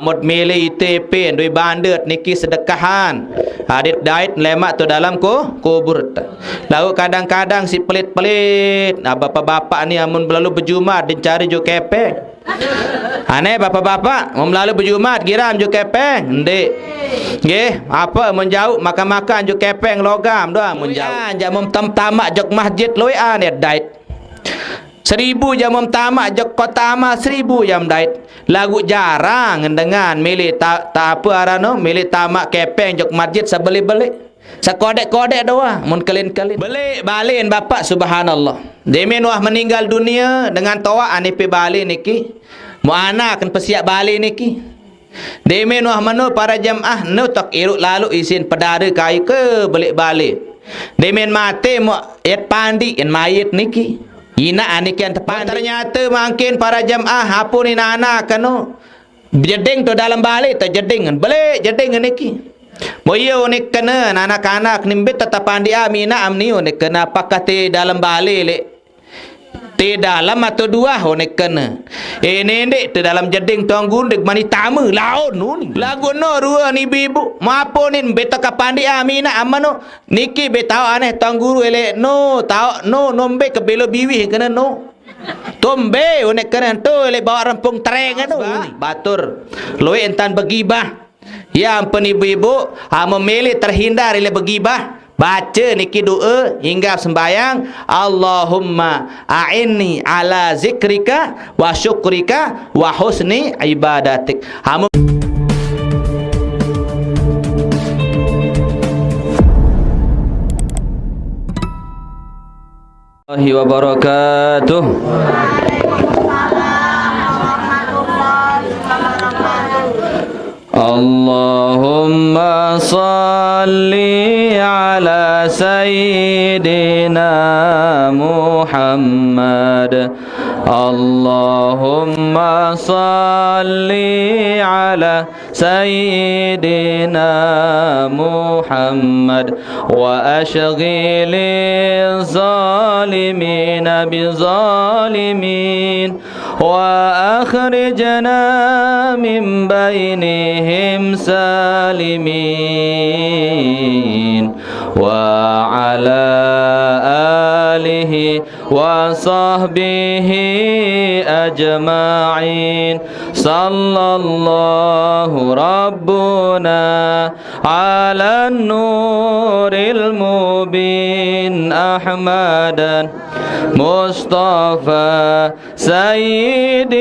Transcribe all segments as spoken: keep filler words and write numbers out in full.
Mut milih ite pen doi bandet niki sedekahan. Adit dait lemak tu dalam ku, kubur. Lalu kadang-kadang si pelit-pelit. Nah, bapak-bapak ni amun belalu bejumat dicari jo kepeng. Aneh bapak-bapak, mun belalu bejumat giram jo kepeng. Ndik. Nggih, apa mun jauh makan-makan jo kepeng logam doang mun jauh. Loian, jak mun tam-, tamak jok masjid loian ya dait. Seribu jam tamak jok kota amal seribu jam dait. Lagu jarang dengan milih ta-, ta-, apa arano, milih tamak kepeng jok masjid sebeli-beli. Sekodek-kodek doang, mun kelin-kelin. Beli balen bapak, subhanallah. Demen wah meninggal dunia dengan toa anipe balen niki. Mu anak kan pesiak balen niki. Demen wah meno para jemaah, nu tok iruk lalu isin pedare kai ke belik bale. Demen mate mu yet pandi en mayit niki. Ina anikian tepandi. Ternyata mangkin para jemaah, apunin anak keno. Jeding tu dalam bale tu jeding. Belik jeding niki. Boyo ni kena anak-anak ni mbit tetap pandi amina amni ni kena apakah ti dalam bale lek. Ti dalam atau dua, oh, ni kena. Ini ndik ti dalam jeding tuan gundeg mani tama laun nun. Lagu no rua ni bibu. Mapo ni beta kapandi amina amano. Niki betau aneh tuan guru elek no. Tau no nombe kebelo biwih kena no. Tombe, oh, ni kena tu elek bawa rempung tereng anu. Batur. Loe entan begibah. Ya ampun ibu-ibu, ha, memilih terhindar dari begibah. Baca niki doa hingga sembahyang, Allahumma a'inni ala zikrika wa syukrika wa husni ibadatik. Ha, mem- Warahmatullahi wabarakatuh. اللهم صل على سيدنا محمد. اللهم صل على سيدنا محمد. وأشغل الظالمين بالظالمين. وأخرجنا من بينهم سالمين. وعلى آله وصحبه أجمعين. صلى الله ربنا على النور المبين أحمدا مصطفى سيد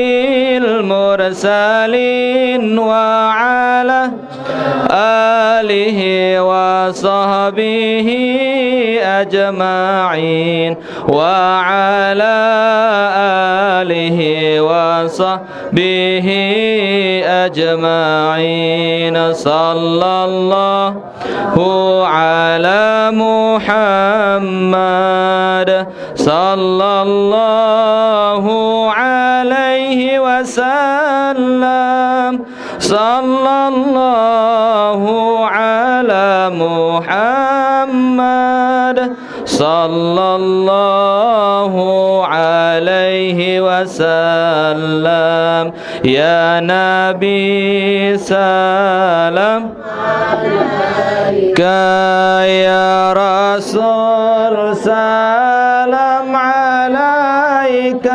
المرسلين وعلى آله وصحبه أجمعين وعلى آله وصحبه أجمعين. صلى الله على محمد. صلى الله عليه وسلم. صلى الله على محمد. صلى الله عليه وسلم. يا نبي سلام عليك، يا رسول سلام عليك،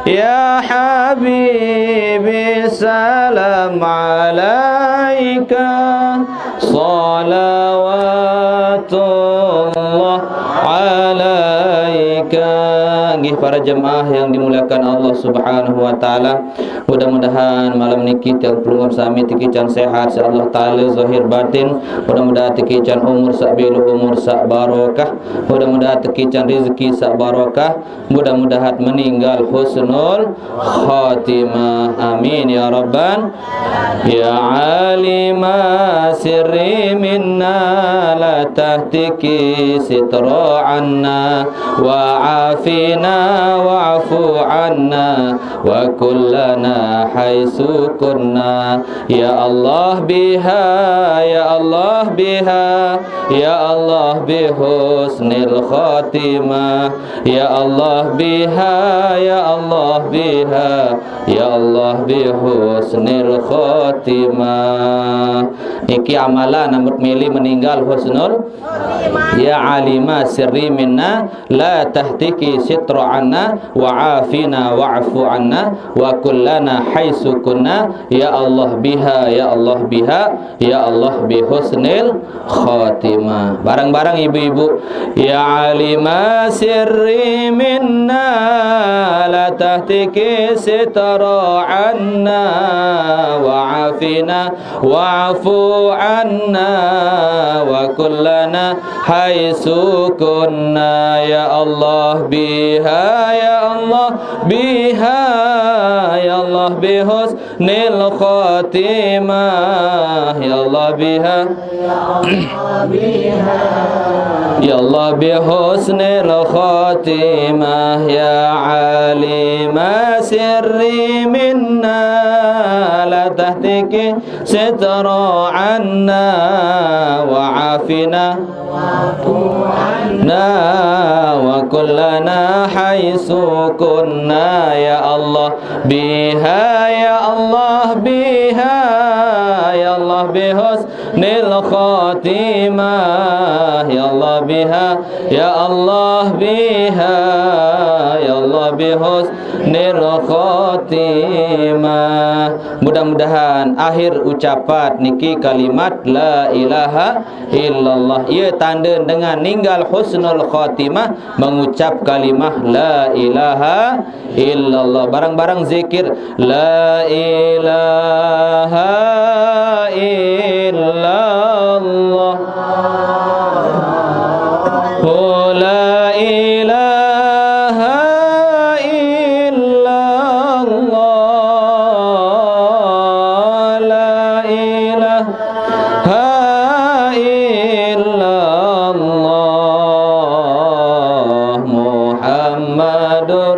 يا حبيبي سلام عليك، صلوات الله عليك. Nggih, para jemaah yang dimuliakan Allah Subhanahu wa taala, mudah-mudahan malam niki tiang pelungguh sami tiki can sehat, insya Allah taala, zahir batin. Mudah-mudahan tiki can umur sak belo, umur sak barokah. Mudah-mudahan tiki can rezeki sak barokah. Mudah-mudahan meninggal husnul khatimah. Amin ya rabbal. يا عالم السر منا لا تهتك سترا عنا وعافنا واعف عنا وكن لنا حيث كنا. يا الله بها، يا الله بها، يا الله بحسن الخاتمة. يا الله بها، يا الله بها، يا الله بحسن الخاتمة. Niki amalan amun mili meninggal husnul. Ya alima sirri minna la tahtiki sitra anna wa afina wa'fu anna wa kullana haitsu kunna. Ya Allah biha, ya Allah biha, ya Allah bihusnil khatimah. Bareng-bareng ibu-ibu. Ya alima sirri minna la tahtiki sitra anna wa afina واعف عنا وكن لنا حيث كنا. يا الله بها، يا الله بها، يا الله بحسن الخاتمة. يا الله بها، يا الله بحسن الخاتمة. يا عالم سري منا لا تهتك ستر عنا وعافنا عنا وكن لنا حيث كنا. يا الله بها، يا الله بها، يا الله بحسن الخاتمة. يا الله بها، يا الله بها، يا الله بحسن الخاتمة. Mudah-mudahan akhir ucapan niki kalimat la ilaha illallah. Ia tanda dengan ninggal husnul khatimah mengucap kalimah la ilaha illallah. Bareng-bareng zikir la ilaha illallah. Oh, la ilaha illallah, la ilaha illallah, Muhammadur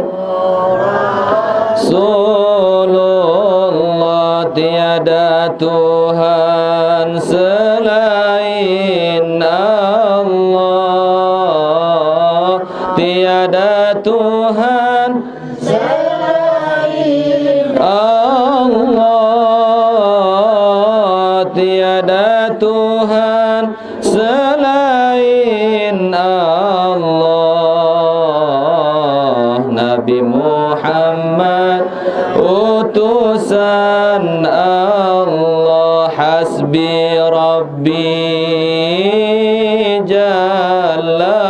Rasulullah. Tiada Tuhan selain Allah. Tiada Tuhan selain Allah. Tiada Tuhan selain Allah. Nabi Muhammad utusan Allah. Hasbi Rabbi Jallallah.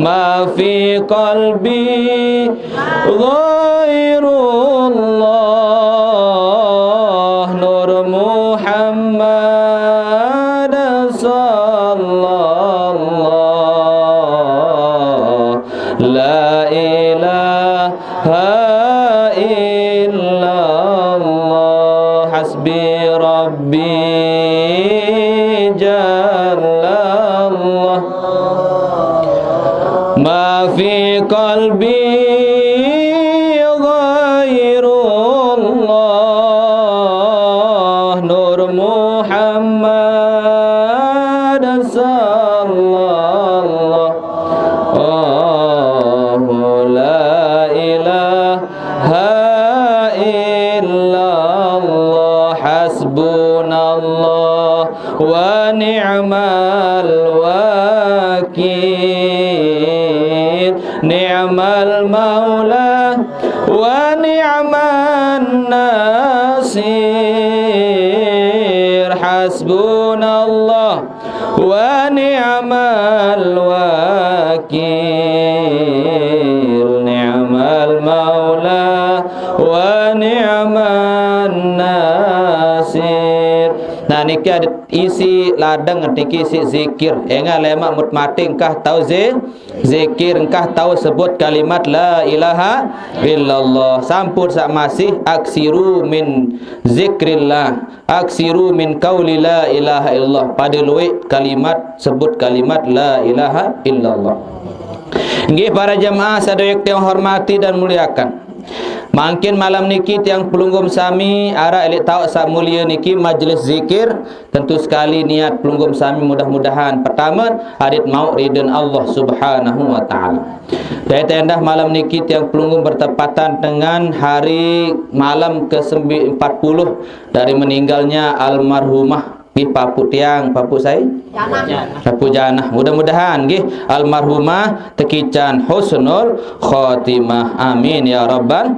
ما في قلبي غير الله. نور محمد صلى الله. لا إله إلا الله. حسبي ربي جل الله. ما في قلبي غير الله. نور محمد صلى الله. لا إله إلا الله. حسبنا الله ونعم الوكيل. نعم المولى ونعم النصير. حسبنا الله ونعم الوكيل. نعم المولى ونعم النصير. Nah, niki ada isi ladang, niki isi zikir. Enggak lemak mut mati engkah tau zi-, zikir, engkah tau sebut kalimat la ilaha illallah. Sampun sak masih aksiru min zikrillah. Aksiru min qauli la ilaha illallah. Pada luik kalimat, sebut kalimat la ilaha illallah. Nggih, para jemaah sadaya tiang hormati dan muliakan. Mangkin malam niki tiang pelungguh sami araq leq taoq saq mulie niki majelis zikir. Tentu sekali niat pelungguh sami mudah-mudahan pertame adit mauq ridhen Allah Subhanahu wa taala. Dait endah malam niki tiang pelungguh bertepatan dengan hari malam ke empat puluh dari meninggalnya almarhumah nggih papuq tiang, papuq sai? Janah. Papuq Janah. Mudah-mudahan nggih almarhumah tekican husnul khotimah. Amin ya rabbal.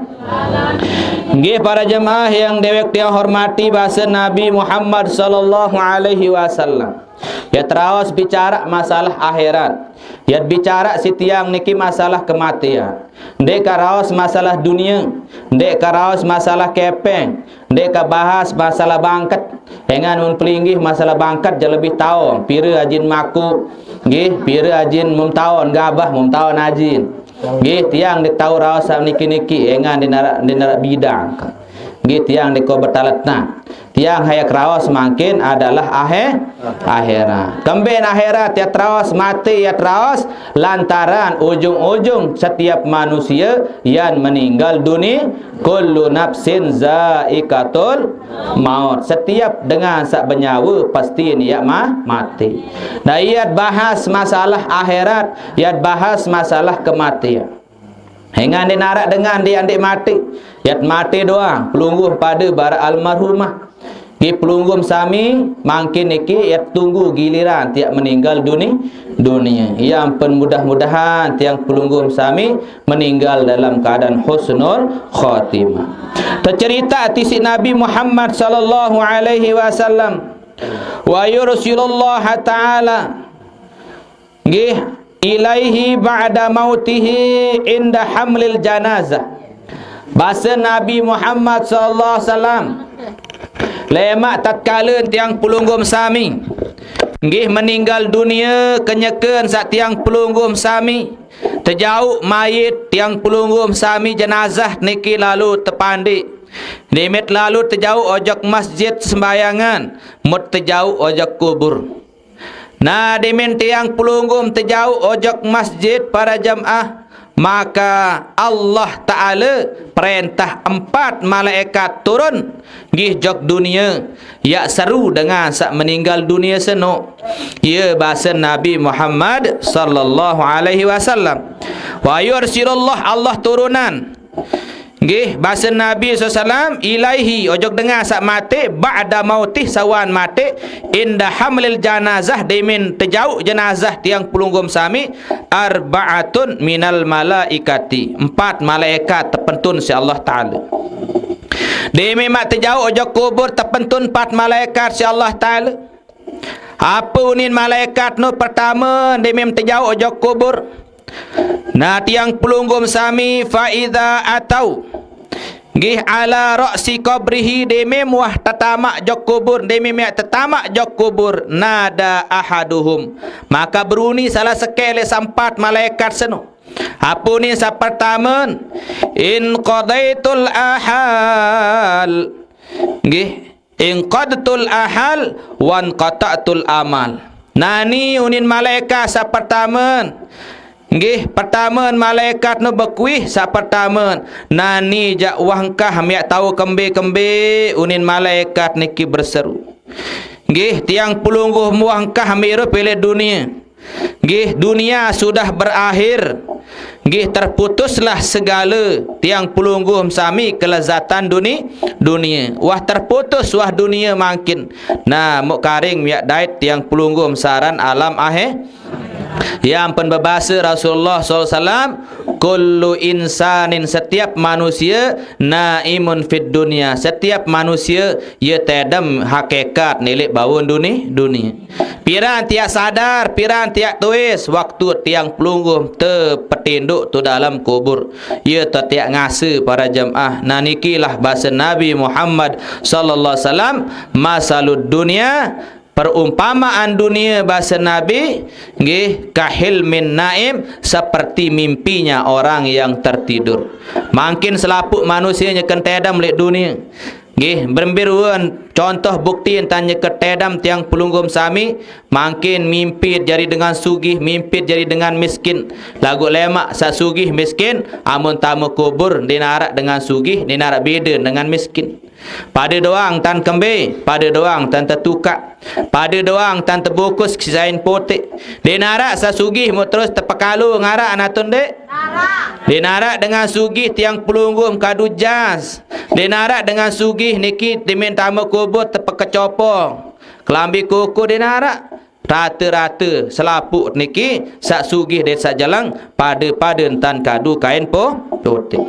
Nggih, para jemaah yang dewek tiang hormati, base Nabi Muhammad sallallahu alaihi wasallam, yat raos bicara masalah akhirat. Yat bicara siq tiang niki masalah kematian. Ndeq karaos masalah dunie, ndeq karaos masalah kepeng, ndeq kabahas masalah bangket. Engan mun pelinggih masalah bangket jaq lebih taon, pire ajin maku, nggih, pire ajin mum taon gabah, mum taon ajin. Nggih, tiang ndeq tao raos saq niki-niki, engan ndeq naraq, ndeq naraq bidang. Nggih, tiang ndeq ko betaletan. Tiang hak raos mangkin adalah ahe-, akhirat. Kembeq akhirat yat raos, mate yat raos, lantaran ujung-ujung setiap manusie yan meninggal duni-, kullu nafsin zaikatul maut. Setiap dengan saq benyawe pasti ne yaq ma-, mate. Nah, yat bahas masalah akhirat, yat bahas masalah kematian. Engan ndeq naraq dengan ndeq, ndeq mate. Yat mate doang, pelungguh pade baraq almarhumah. Nggih, pelungguh sami mangkin niki yat tunggu giliran tiang meninggal duni-, dunie. Yang pen mudah-mudahan tiang pelungguh sami meninggal dalam keadaan husnul khotimah. Tecerita tisiq Nabi Muhammad sallallahu alaihi wasallam, wa yursilullaha ta'ala nggih, ilaihi ba'da mautihi inda hamlil janazah. Base Nabi Muhammad sallallahu alaihi wasallam, lemaq tatkala tiang pelungguh sami nggih meninggal dunie, kenyeken saq tiang pelungguh sami tejauq mayit tiang pelungguh sami, jenazah niki lalo tepandiq. Demen lalo tejauq ojok masjid sembayangan, mut tejauq ojok kubur. Nah, demen tiang pelungguh tejauq ojok masjid para jemaah, maka Allah Ta'ala perentah empat malaekat turun nggih jok dunie, yaq seru dengan saq meninggal dunie seno. Ye base Nabi Muhammad sallallahu alaihi wasallam. Wa yursilullah, Allah turunan. Nggih, base Nabi sallallahu alaihi wasallam, ilaihi, ojok dengan saq mate, ba'da mautih, sawan mate, inda hamlil janazah, demen tejauq jenazah tiang pelungguh sami, arba'atun minal malaikati, empat malaekat tepentun siq Allah Ta'ala. Demen maq tejauq ojok kubur tepentun empat malaekat siq Allah Ta'ala. Ape unin malaekat no? Pertame, demen tejauq ojok kubur. Nah, tiang pelungguh sami, fa idza atau, nggih, ala ra'si qabrihi, demen wah tetamaq jok kubur, demen miaq tetamaq jok kubur, nada ahaduhum, maka beruni salah sekeq leq saq empat malaekat seno. Ape unin saq pertame? In qadaitul ahal. Nggih, inqadtul ahal wan qata'tul amal. Nani unin malaekat saq pertame? Nggih, pertame malaekat no bekuih saq pertame. Nani jaq wah engkah miaq tao kembe-kembe, unin malaekat niki berseru. Nggih, tiang pelungguh muah engkah mirup leq dunie. Nggih, dunia sudah berakhir. Nggih, terputuslah segale tiang pelungguh sami kelezatan duni-, dunie. Wah terputus wah dunie mangkin. Nah, muk karing miaq dait tiang pelungguh saran alam ahe-, yang pen bebase Rasulullah sallallahu alaihi wasallam, kullu insanin, setiap manusie, naimun fid dunya, setiap manusie ye tedem hakikat nilik baun duni-, dunie. Piran tiaq sadar, piran tiaq tuis, waktu tiang pelungguh tepetinduk tu dalam kubur. Ye tetiaq ngase para jemaah. Nah, nikilah base Nabi Muhammad sallallahu alaihi wasallam, masalud dunya, perumpamaan dunie base Nabi, nggih, kahilmin naim, seperti mimpinya orang yang tertidur. Mangkin selapuq manusie nyeken tedem leq dunie. Nggih, berembe ruen Contoh bukti entan nyeketedam tiang pelungguh sami, mangkin mimpit jari dengan sugih, mimpit jari dengan miskin. Lagu lemak saq sugih miskin, amun tame kubur, ndeq naraq dengan sugih, ndeq naraq bede dengan miskin. Pade doang tan kembe, pade doang tan tetukaq, pade doang tan tebungkus siq sain poteq. Ndeq naraq saq sugih muq terus tepekalo ngaraq, anatun ndeq? Ndeq naraq dengan sugih tiang pelungguh kadu jas. Ndeq naraq dengan sugih niki timin tame kubur tepekecopong. Kelambi koko ndeq naraq. Rate-rate selapuq niki saq sugih dait saq jeleng, pade-pade entan kadu kain po-, poteq.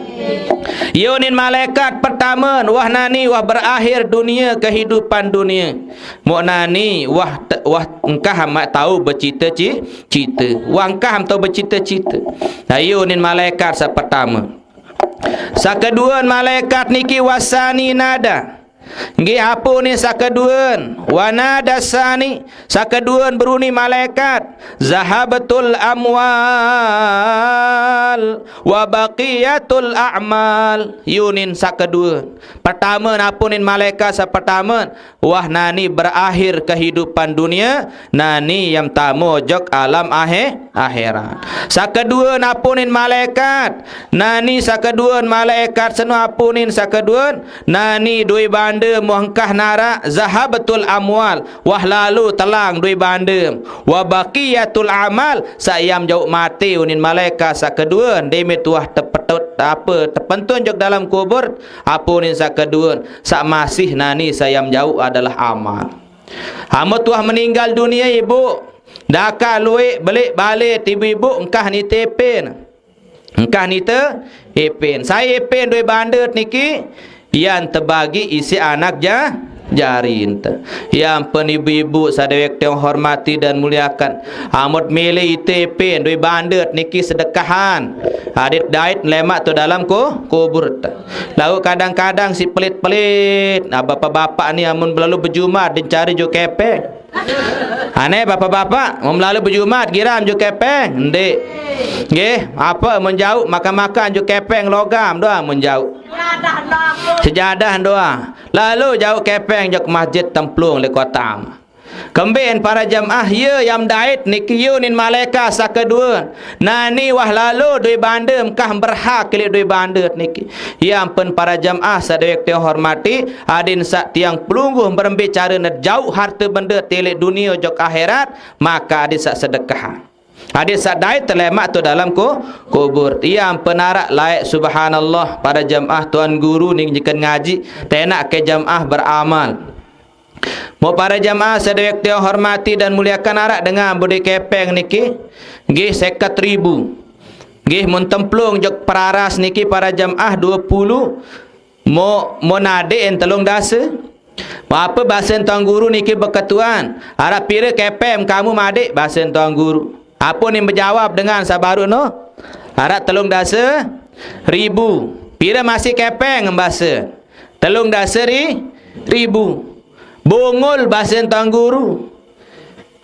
Ye unin malaekat pertame, wah nani, wah berakhir dunie, kehidupan dunie. Muq nani, wah te-, wah engkah amaq tao becite-ci-, cite. Wah engkah am tao becite-cite. Nah, ye unin malaekat saq pertame. Saq keduen malaekat niki wasani nada. Nggih, ape unin saq keduen? Wa nada sani, saq keduen beruni malaekat, "Zahabatul amwal wa baqiyatul a'mal." Ye unin saq keduen. Pertame, ape unin malaekat saq pertame? Wah nani berakhir kehidupan dunie, nani yam tame ojok alam ahe-, akhirat. Saq keduen, ape unin malaekat? Nani saq keduen malaekat seno, ape unin saq keduen? Nani due bande muq engkah naraq, zahabatul amwal, wah lalo telang due bande. Wa baqiyatul a'mal, saq yam jauq mate unin malaekat saq keduen, ndeqme tuah tepetut, ape, tepentun ojok dalam kubur, ape unin saq keduen? Saq masih nani saq yam jauq adalah amal. Amun tuah meninggal dunie, ibu, dakaq lueq beleq bale ibu-ibu engkah nite epin. Engkah nite epin. Sai epin due bande niki, yan tebagi isiq anak ja-, jari ente. Ye ampen ibu-ibu saq deweq tiang hormati dan muliakan. Amun mele ite epin due bande niki sedekahan. Adeq dait lemaq to dalam ku-, kubur te. Laguq kadang-kadang siq pelit-pelit. Nah, bapak-bapak ni amun belalo bejumat, ndeq cari jok kepeng. Ane, bapak-bapak, mun belalo bejumat, giram jok kepeng? Ndeq. Nggih, ape mun jauq makan-makan jok kepeng logam doang mun jauq. Sejadah doang. Lalo jauq kepeng jok masjid templung leq kote. Kembeqn para jemaah, ye yam dait niki ye unin malaekat saq kedue. Nani wah lalo due bande engkah berhak leq due bande niki. Ye ampen para jemaah saq deweq tiang hormati, adin saq tiang pelungguh berembe carene jauq harte bende te leq dunie ojok akhirat, make adin saq sedekah. Adin saq dait te lemaq to dalam ku-, kubur. Ye ampen araq laeq, subhanallah, para jemaah tuan guru ning nyeken ngaji, tenaq ke jemaah beramal. Muq para jemaah saq deweq tiang hormati dan muliakan, araq dengan bedoe kepeng niki, nggih, seket ribu. Nggih, mun templung jok peraras niki para jemaah due pulu, muq, mun adeqn telung dase. Ape basen tuan guru niki beketuan? Araq pire kepeng kamu madeq, basen tuan guru? Ape unin bejawab dengan saq baruq no? Araq telung dase ribu. Pire masih kepeng, base? Telung dase ri-, ribu. Bungul, basen tuan guru.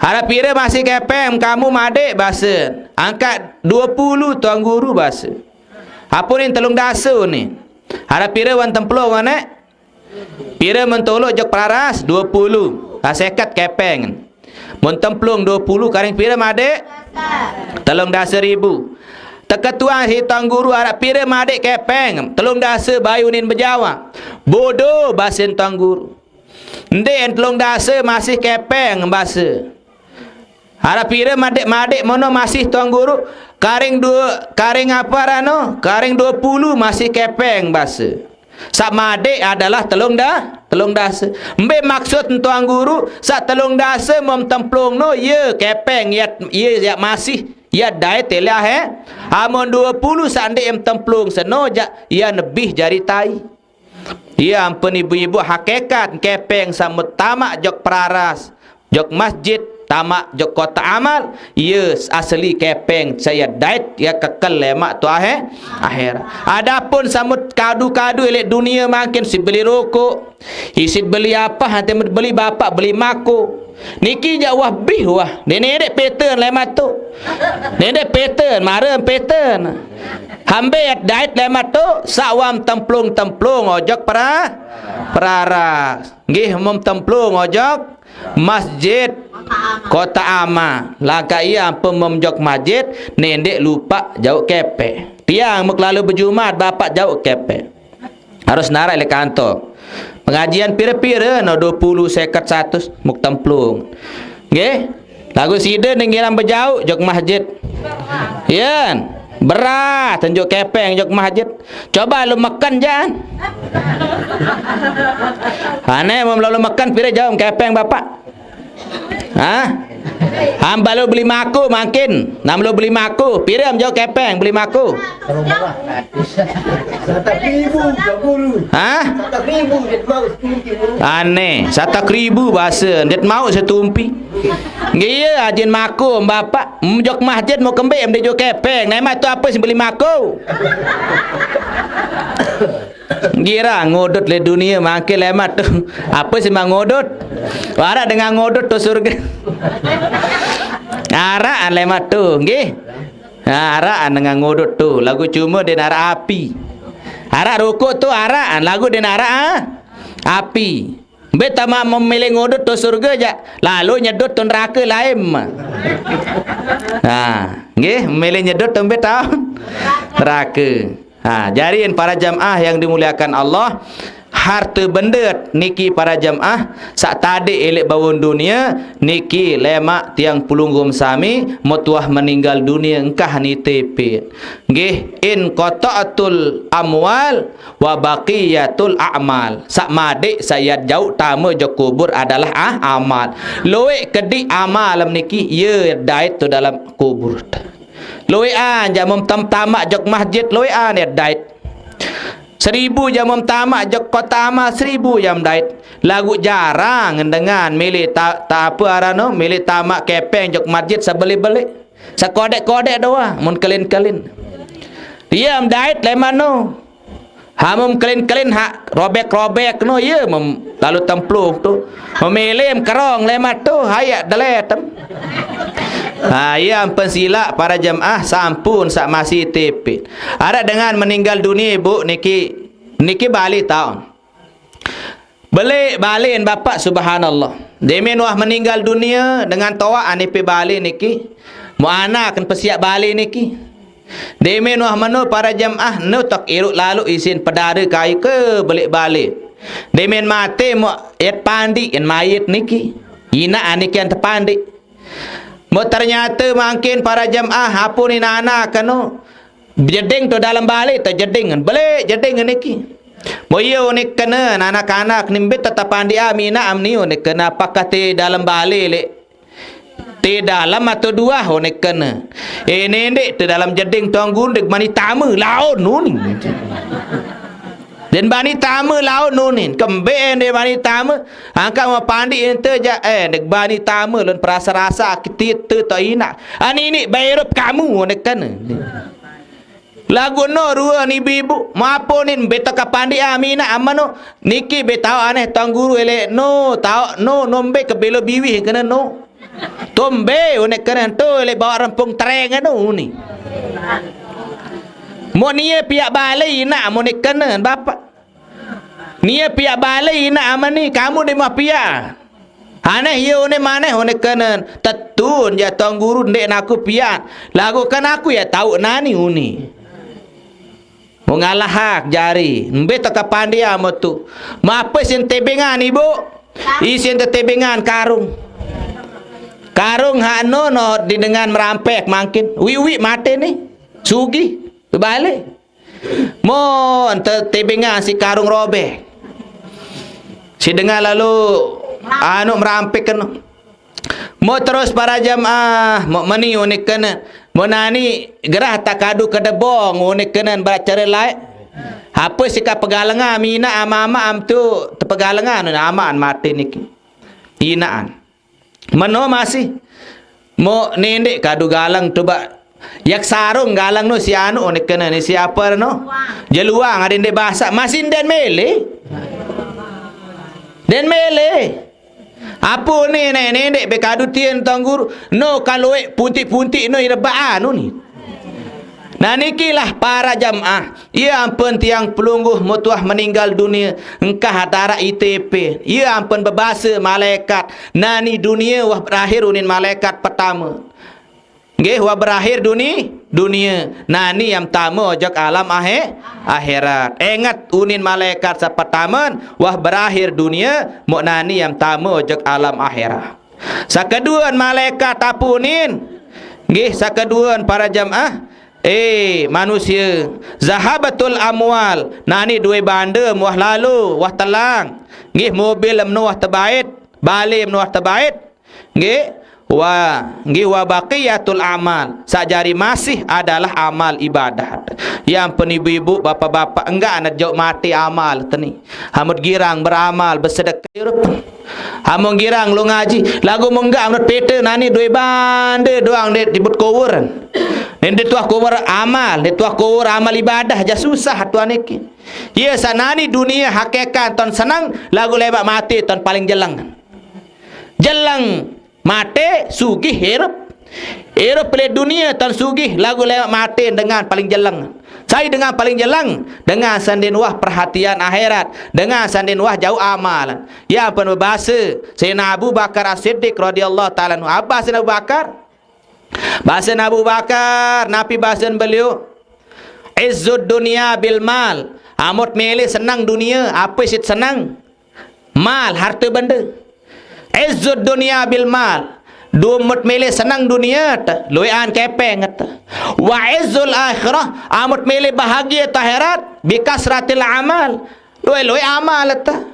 Araq pire masih kepeng kamu madeq, base? Angkat due pulu, tuan guru, base. Ape unin telung dase unin? Araq pire wan templung, wan neq? Pire mun toloq jok peraras? Due pulu. Ah, seket kepeng. Mun templung due pulu, karing pire madeq? Telung dase ribu. Teketuan siq tuan guru, araq pire madeq kepeng? Telung dase, bae unin bejawab. Bodo, basen tuan guru. Ndeqn telung dase masih kepeng, base. Araq pire madeq-madeq mono masih tuan guru? Karing due, karing ape aranno? Karing due pulu masih kepeng, base. Saq madeq adalah telung da-, telung dase. Mbe maksud tuan guru? Saq telung dase mun templung no, ye kepeng, ye, ye yaq masih, ye dait te leq ahe. Amun due pulu saq ndeq templung seno jaq, ye nebih jari tai. Ye ampen ibu-ibu, hakikat kepeng saq mut tamaq jok peraras, jok masjid, tamaq jok kotak amal, ye asli kepeng saq ye dait, ye kekel lemaq to ahe-, akhirat. Adapun saq mut kadu-kadu leq dunie mangkin siq beli rokok, isiq beli apah, ate mut beli bapak, beli mako. Niki jak wah bih wah. Nene dek pattern lemak tu. Nene dek pattern, mara pattern. Hambe dait lemak tu, sak wam templung-templung ojok pra, prara. Nggih, mem templung ojok masjid Kota Ama. Langkah ia ampun mem jok masjid, nendek lupa jauh kepe. Tiang muk lalu bejumat, bapak jauh kepe. Harus narai le kantor. Pengajian pira-pira no dua puluh, seket, satus, muk templung. Nggih. Lagu sida ning ngiram bejauh jok masjid. Yan. Berat tunjuk kepeng jok masjid. Coba lu makan jan. Ane mau lalu makan pira jauh kepeng bapak? Hah? Hamba lu beli mako makin. Nam lu beli mako. Pira am jauh kepeng beli mako? Satak ribu, Pak Guru. Hah? Satak ribu, dia mau setunti, Guru. Aneh, satak ribu bahasa, dia mau setumpi. Nggih, ajin mako bapak, jok masjid mau kembe, dia jok kepeng. Nama tu apa sih beli mako? Gira ngodot le dunia makin lemat tu. Apa sih mang ngodot? Warak dengan ngodot tu surga. Arak lemat tu, nggih. Ha, arak dengan ngodot tu. Lagu cuma dia narak api. Arak rokok tu arak, lagu dia narak ah, api. Be tama memilih ngodot tu surga ja. Lalu nyedot tu neraka lain. Ha, nggih, memilih nyedot tu be tahu neraka. Ha, jarin para jamaah yang dimuliakan Allah, harta benda niki para jamaah, sak tadi elek bawon dunia, niki lemak tiang pelunggum sami, metuah meninggal dunia engkah ni tepit. Nggih, in qata'atul amwal wa baqiyatul a'mal. Sak madik sayat jauh tama jok kubur adalah ah, amal. Luwek kedik amal niki, ye dait tu dalam kubur. Luwean jamum tam tamak jok masjid luwean ya dait. Seribu jamum tamak jok kota ama seribu jam dait. Lagu jarang dengan milih ta, ta apa arano, milih tamak kepeng jok masjid sebeli-beli. Sekodek-kodek doa, mun kelin-kelin. Dia am dait lemano. Hamum kelin-kelin hak robek-robek no, ye mem, lalu templung tu. Memilih kerong lemat tu, hayak deletem. Ha, ia ampun silak para jemaah sampun sak masih tipit. Ada dengan meninggal dunia, Bu, niki, niki balik tahun. Balik, balik bapak, subhanallah. Demen wah meninggal dunia dengan toa anipi balik niki. Mu anak kan pesiak balik niki. Demen wah meno para jemaah, nu tok iruk lalu isin pedara kayu ke balik-balik. Demen mate mu yat pandi in mayit niki. Ina anikian tepandi. Mu ternyata mangkin para jemaah apun inana keno. Jeding tu dalam balik tu jeding. Balik jeding niki. Mu iya unik kena anak-anak nimbit tetap pandi amina amni unik kena apakah ti dalam balik lek. Ti dalam atau dua unik kena. Eh, nendek ti dalam jeding tuan guru dek mani tama laun nuni. Dan bani tama laun nuni. Kembe dek bani tama. Angkat ma pandi ente ja, eh, dek bani tama lun perasa-rasa kitit tu tak ina. Ani ni bayrup kamu unik kena. Lagu no rua ni bibu, mapo ni beta kapandi amina amano, niki betau aneh tuan guru elek no, tau no, nombe kebelo biwih kena no. Tombe, unik kena tu, elek bawa rempung tereng no ni. Mo nie piak balai ina, mo ni kena bapak. Nie piak balai ina amani, kamu di mah piak. Aneh ye une maneh une kenen. Tetun ya tuan guru ndek naku piak. Lagu kan aku ya tau nani uni. Mengalahak jari. Mbe teka pandia mo tu. Mape sin tebengan ibu? Isin te tebengan karung. Karung hak no no di dengan merampek mangkin. Wi-wi mate ni. Sugi. Balik. Mo ente tebengan si karung robek. Si dengan lalu anu merampek kena. Mo terus para jamaah, mo meni unik kena. Mo nani gerah tak kadu kedebong unik kena beracara lain. Apa si ka pegalengan mina ama-ama am tu tepegalengan aman mati niki. Inaan. Meno masih. Mo nendek kadu galang tu ba. Yak sarung galang no si anu unik kena ni siapa no. Jeluang ada ndek basak masih den mele. Den mele. Ape ni ne nendek be kadu tien Tuan Guru? No kaloek puntik-puntik no irebaan no ni. Nah, nikilah para jamaah. Ia ampun tiang pelungguh mutuah meninggal dunia, engkah atarak I T P. Ia ampun bebasa malaikat. Nani dunia wah berakhir unin malaikat pertama. Nggih, wah berakhir duni, dunia. Nani yang pertama ojok alam ahe-, akhirat. Ingat unin malaikat sepetamen, wah berakhir dunia, mok nani yang pertama ojok alam akhirat. Sakeduan malaikat apunin. Nggih, sakeduan para jamaah. Eh, manusia. Zahabatul amwal. Nani dua banda muah lalu, wah telang. Nggih, mobil menu wah tebait. Bale menu wah tebait. Nggih, wa, nggih, wa baqiyatul amal. Sak jari masih adalah amal ibadat. Yang pun ibu-ibu, bapak-bapak, enggak anak jauh mati amal teni. Hamut girang beramal, bersedekah. Hamung girang lu ngaji, lagu menggak menurut peta nani dua bande doang di, di but kubur. Ni di tuah kubur amal, di tuah kubur amal ibadah, aja susah tuan iki. Ya, sanani dunia hakikat ton senang, lagu lebak mati ton paling jeleng. Jeleng, mate, sugih, hirup. Hirup pelit dunia, tan sugih, lagu lewat mate dengan paling jeleng. Sai dengan paling jeleng? Dengan sandin wah perhatian akhirat, dengan sandin wah jauh amal. Ya pun berbahasa Sayyidina Abu Bakar As-Siddiq radhiyallahu ta'ala anhu. Apa Sayyidina Abu Bakar? Bahasa Abu Bakar, napi bahasa beliau? Izzud dunia bil mal. Amut milih senang dunia, apa sit senang? Mal, harta benda. Izzud dunia bil mal. Dumut milih senang dunia, ta-, luean kepeng, ta. Wa izzul akhirah, amut milih bahagia ta akhirat, bikasratil amal. Luwe-luwe amal, ta.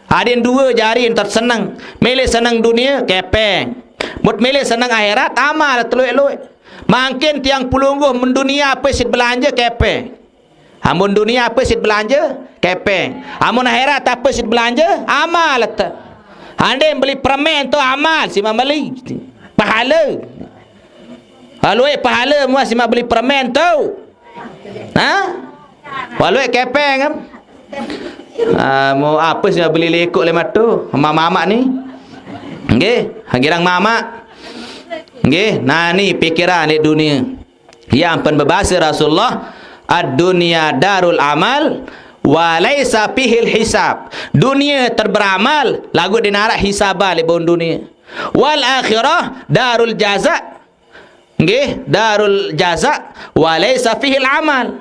Adin dua jari entar senang. Milih senang dunia, kepeng. Mut milih senang akhirat, amal, ta luwe-luwe. Mangkin tiang pelungguh mendunia apa sit belanja, kepeng. Amun dunia apa sit belanja? Kepeng. Amun akhirat apa sit belanja? Amal ta. Ande beli permen tu amal si membeli. Pahala. Walau pahala mua si beli permen tu. Ha? Walau kepeng kan? Ah, mau apa si beli lekuk lima tu? Mamak-mamak ni. Nggih, girang mamak. Nggih, nah ni pikiran di dunia. Yang pun berbahasa Rasulullah, "Ad-dunya darul amal, wa laisa fihil hisab." Dunia terberamal, lagu dinarak hisab balik bawon dunia. "Wal akhirah darul jaza." Nggih, darul jaza, wa laisa fihil amal.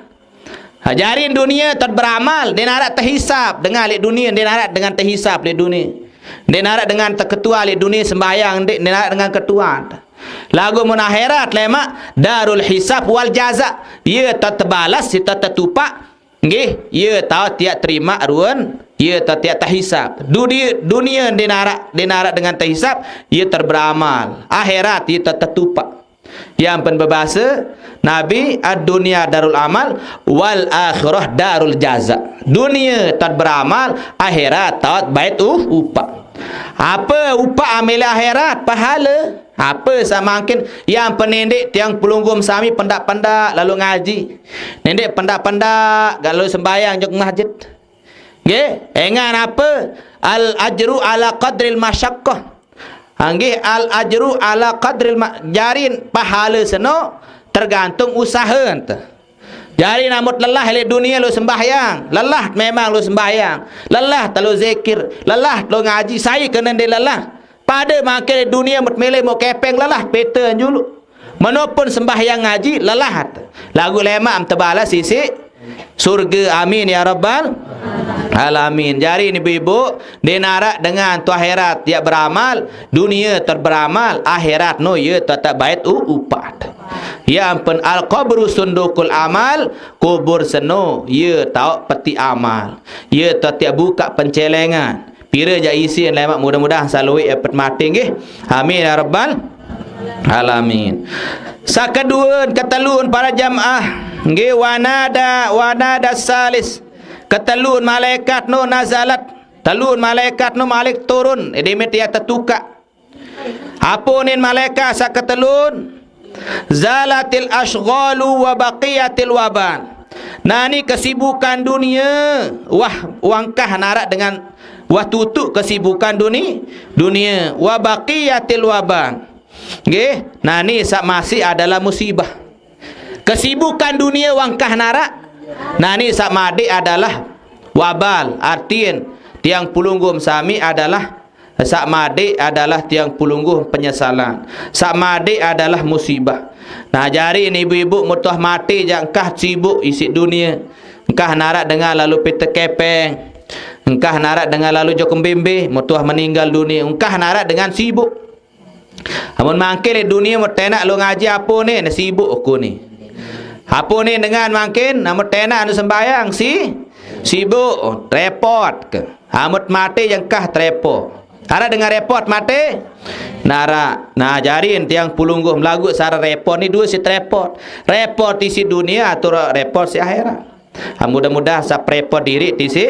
Ha, jarin dunia terberamal, dinarak terhisab dengan alik dunia, dinarak dengan terhisab alik dunia. Dinarak dengan terketua alik dunia sembahyang, dinarak dengan ketua. Lagu mun akhirat lemak darul hisab wal jaza. Ia tak terbalas, ia tak tertupak. Nggih, ia tak tiak terima ruan, ia tak tiak terhisab. Dunia, dunia dinarak, dinarak dengan terhisab, ia terberamal. Akhirat ia tak tertupak. Yang pun berbahasa Nabi, ad-dunya darul amal, wal akhirah darul jaza. Dunia tak beramal, akhirat tak bait uh, upak. Apa upak amil akhirat? Pahala. Apa samangkin yang penendik tiang pelunggum sami pendak-pendak lalu ngaji. Nendik pendak-pendak lalu sembahyang jok masjid. Nggih, engan apa? Al ajru ala qadril masyaqqah. Ha, nggih, al ajru ala qadril ma-, jarin pahala seno tergantung usaha ente. Jarin amut lelah alik dunia lu sembahyang, lelah memang lu sembahyang, lelah telu zikir, lelah telu ngaji, sai kena dia lelah. Pada makin dunia mut milih mau kepeng lelah, peta julu. Menopun sembahyang ngaji lelah. Lagu lemak tebalas sisi surga. Amin ya rabbal alamin. Jari ni ibu-ibu, dinarak dengan tu akhirat dia beramal, dunia terberamal, akhirat no ya tetap bait u-, upat. Ya ampun, al qabru sundukul amal, kubur seno ya tauk peti amal. Ya tetap buka pencelengan. Pira jak isin lemak, mudah-mudahan selalu epet mati nggih. Amin ya rabbal alamin. Sakeduan, ketelun para jamaah nggih, wanada, wanada salis. Ketelun malaikat no nazalat. Telun malaikat no malik turun. Edemit ya tetuka. Apunin malaikat saketelun? Zalatil ashghalu wa baqiyatil wabal. Nah, ni kesibukan dunia, wah, wangkah narak dengan, wah, tutuk kesibukan duni-, dunia. Wa baqiyatil wabal. Nggih, nah, ni sak masih adalah musibah. Kesibukan dunia wangkah narak. Nah, ni sak madik adalah wabal. Artin, tiang pelungguh sami adalah, sak madik adalah tiang pelungguh penyesalan. Sak madik adalah musibah. Nah, jari ni ibu-ibu, mutuah mati jak engkah sibuk isi dunia. Engkah narak dengan lalu pita kepeng. Engkah narak dengan lalu jok kembimbi, mutuah meninggal dunia. Engkah narak dengan sibuk. Amun mangkin di dunia, amun tenak lu ngaji, apa ni? Nah, sibuk aku ni. Apa ni dengan mangkin? Amun tenak anu sembayang, si sibuk, oh, repot ke. Amun mati jengkah terepot. Ada dengan repot mati? Narak. Nah, jarin tiang pelungguh melagu sara repot ni dua si terepot. Repot isi dunia atau repot si akhirat. Ah, mudah-mudahan saprepot diri ti si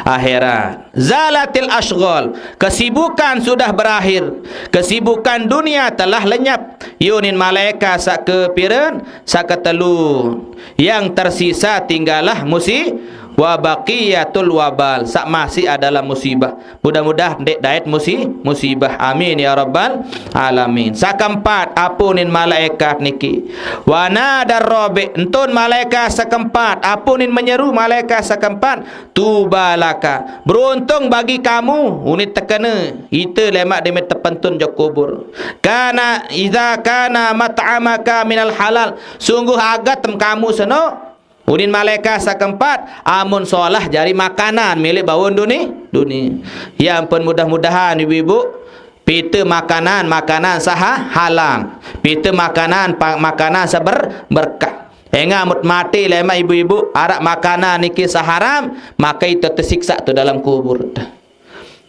akhirat. Zalatil ashghal, kesibukan sudah berakhir. Kesibukan dunia telah lenyap. Yunin malaika sak kepiran, sak ketelu. Yang tersisa tinggallah musi-, wa baqiyatul wabal. Sak masih adalah musibah. Mudah-mudahan dek dait musi-, musibah. Amin ya rabbal alamin. Sakeempat, apunin malaikat niki. Wa nadar rabi, entun malaikat sakeempat, apunin menyeru malaikat sakeempat, tuba laka. Beruntung bagi kamu, unit tekena. Ita lemak demit tepentun jok kubur. Kana, idza kana mat'amaka minal halal. Sungguh agat tem kamu seno, unin malaika sakeempat, amun solah jari makanan milik baun duni, duni. Ya ampun, mudah-mudahan ibu-ibu, pita makanan, makanan saha halal. Pita makanan, pa-, makanan saber-, berkah. Enga mut mati lemak ibu-ibu, arak makanan niki saharam, maka ita tesiksa tu dalam kubur.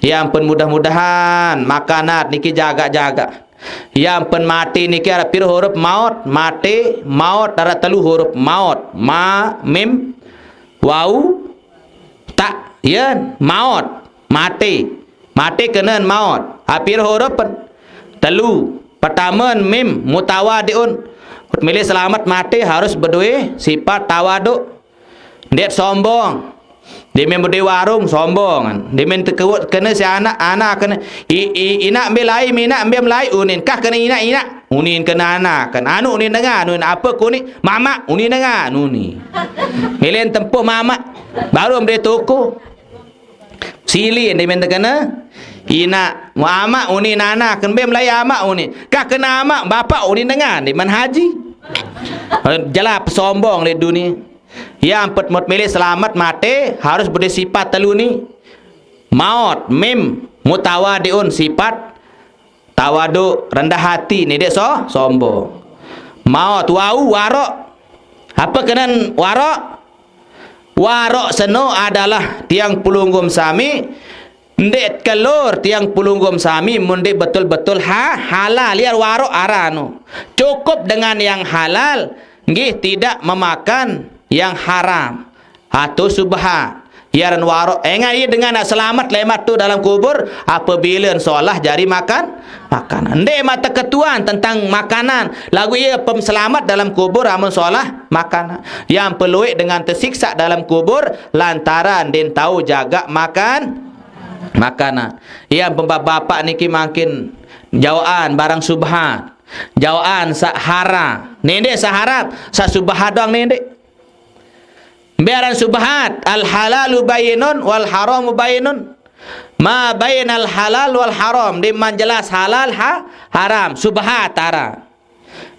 Ya ampun, mudah-mudahan makanat niki jaga-jaga. Ya ampun, mati niki ada pira huruf maut, mati, maut ada telu huruf maut. Ma, mim, wau, ta. Ya, maut, mati. Mati kenen maut. Ada pira huruf pen? Telu. Pertama mim, mutawadiun. Milih selamat mati harus berdua sifat tawadu. Ndet sombong. Dia main berdua warung, sombong. Dia main tekewut kena si anak, anak kena. I, i, inak ambil lai, inak ambil lai, unin. Kah kena inak, inak. Unin kena anak. Kan anu unin dengar, unin apa kuni? Mamak, unin dengar, unin. Milen tempuh mamak. Baru ambil toko. Silin dia main terkena. Inak, mu amak unin anak, kan bem lai amak unin. Kah kena amak, bapak unin dengar, dia main haji. Jelas pesombong di dunia. Ya ampun, mut milih selamat mati harus berdua sifat telu ni. Maut, mim, mutawadiun, sifat tawadu, rendah hati ni dek so, sombong. Maut, wau, warok. Apa kenen warok? Warok seno adalah tiang pelungguh sami, ndik kelor tiang pelungguh sami, mun ndik betul-betul ha, halal, liar warok aranu. Cukup dengan yang halal, nggih tidak memakan yang haram. Atau subhat. Yaran warok. Engai dengan nak selamat lemat tu dalam kubur apabila solah jari makan makanan. Ndik mata ketuan tentang makanan. Lagu ia pemselamat dalam kubur amun solah makanan. Yang peluit dengan tersiksa dalam kubur lantaran din tahu jaga makan makanan. Yang pembapak niki makin jawaan barang subhat. Jawaan sahara. Nendek sahara, sasubhat doang nendek. Biaran subhat, al halalu bayinun wal haramu bayinun. Ma bainal halal wal haram, di man jelas halal ha, haram, subhat tara.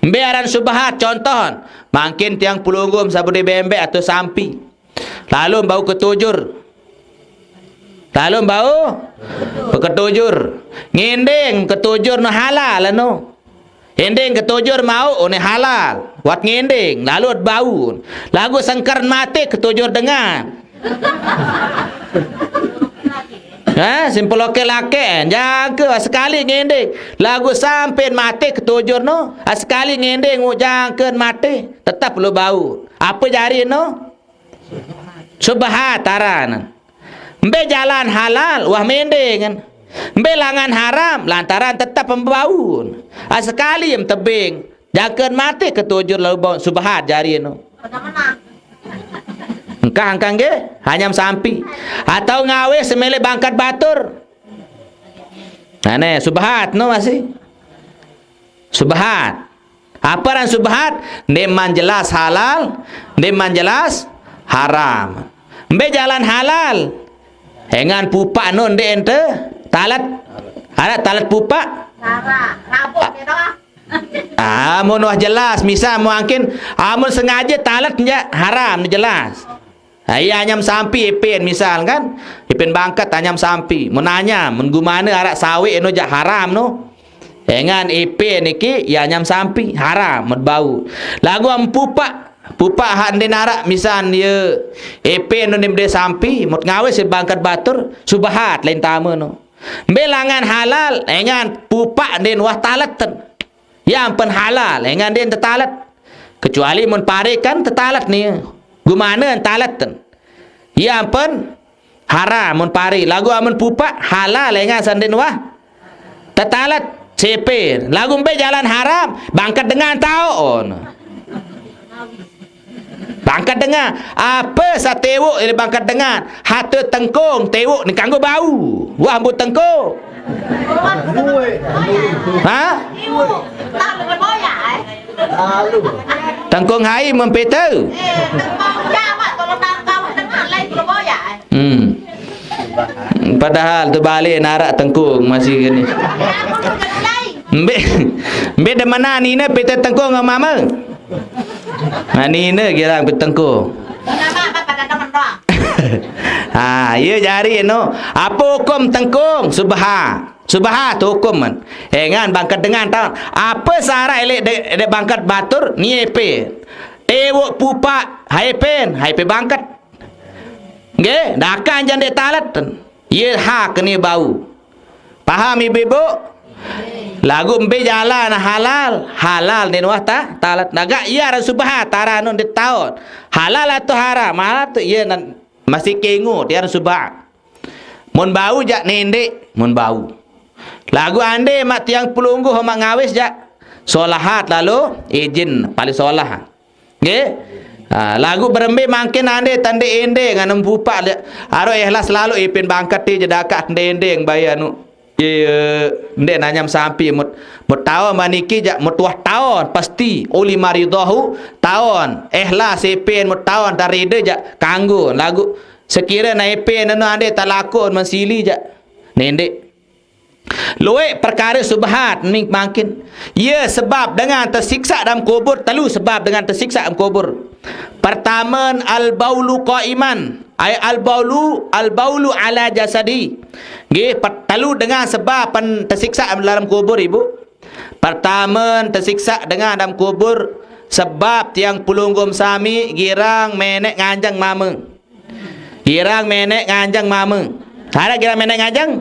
Biaran subhat, contoh, mangkin tiang pelungguh sabudi bembek atau sampi. Lalu bau ketujur. Lalu bau ketujur. Ngending ketujur no halal no. Ending ketujur mau, oh, ni halal. Wat ngending, lalu bau. Lagu sengker mati ketujur dengan. Ha, simpul oke lake, jangka sekali ngending. Lagu sampin mati ketujur no, ah, sekali ngending, oh, jangka mati, tetap lu bau. Apa jari no? Subhat aran. Mbe jalan halal, wah mending kan. Mbe langan haram, lantaran tetap pembaun. Ah, sekali em tebing, jangka mati ketujur lalu bau subhat jari no. Kah angkang nggih, hanyam sampi. Atau ngawis semele bangkat batur. Nah, ne, subhat no masih. Subhat. Apa ran subhat? Ndeqman jelas halal, ndeqman jelas haram. Mbe jalan halal? Engan pupak no ndeq ente talet. Araq talet pupak? Araq, rabuk ya doang. Ah, mun wah jelas, misal mangkin, amun sengaje talet nja haram, jelas. Ah, iya anyam sampi ipin, misal kan, ipin bangket anyam sampi. Mun anyam, mun gumane araq saweq eno jaq haram no. Engan ipin niki, iya anyam sampi, haram, mut bau. Laguq am pupak, pupak hak ndin araq, misal ye ipin no ndim de sampi, mut ngawis ye bangket batur, subhat lain tame no. Mbe langan halal, engan pupak ndin wah taleten. Ya ampen halal, engan ndin tetalet. Kecuali mun pare kan tetalet ni. Gumane taleten. Ya ampen haram mun pare. Laguq amun pupak halal, engan sandin wah tetalet. Sepe. Laguq mbe jalan haram, bangket dengan taoq. Bangket dengan. Ape saq tewoq leq bangket dengan? Hate tengkong, tewoq ni kanggo bau. Wah, mbuq tengkong. Ha? Tengkong hai mempete. Hmm. Padahal tu balik narak tengkong masih gini. Mbe, mbe demenan nine pete tengkong ngan mame. Nah, nine girang pete tengkong. Ha, ye jari no. Ape hukum tengkong? Subha. Subha tu hukum men. Engan bangket dengan taun. Ape syarat leq de, de bangket batur? Ni epe. Tewoq pupak, hai pen, hai pe bangket. Nggih, dakan jaq ndeq talet. Ye hak ni bau. Paham, Ibu-ibu? Laguq mbe jalan halal, halal ndeqn wah ta-, talet. Nagaq ye aran subhat, aran ndeq taoq. Halal atau haram? Halal tu ye nan masih kengut, ye aran subhat. Mun bau jaq nendeq, mun bau. Laguq ande maq tiang pelungguh maq ngawis jaq solahat lalo ijin paling solah. Nggih. Ah, laguq berembe mangkin ande tande endeng anem pupak le-, aro ikhlas lalo ipin bangket ti jedakak tande endeng bae anu. Ye, ndeq nanyam sampi mut, mut taon maniki jaq mut wah taon pasti uli maridahu taon ikhlas ipin mut taon taride jaq kanggo laguq sekire na ipin anu ande talakon mensili jaq. Nendeq. Lueq perkare subhat ning mangkin. Ye sebab dengan tesiksa dalam kubur, telu sebab dengan tesiksa dalam kubur. Pertame, al-baulu qaiman. Ai al-baulu, al-baulu ala jasadi. Nggih, per-, telu dengan sebab pen-, tesiksa dalam kubur, Ibu. Pertame, tesiksa dengan dalam kubur sebab tiang pelungguh sami girang meneq nganjeng mame. Girang meneq nganjeng mame. Araq girang meneq nganjeng?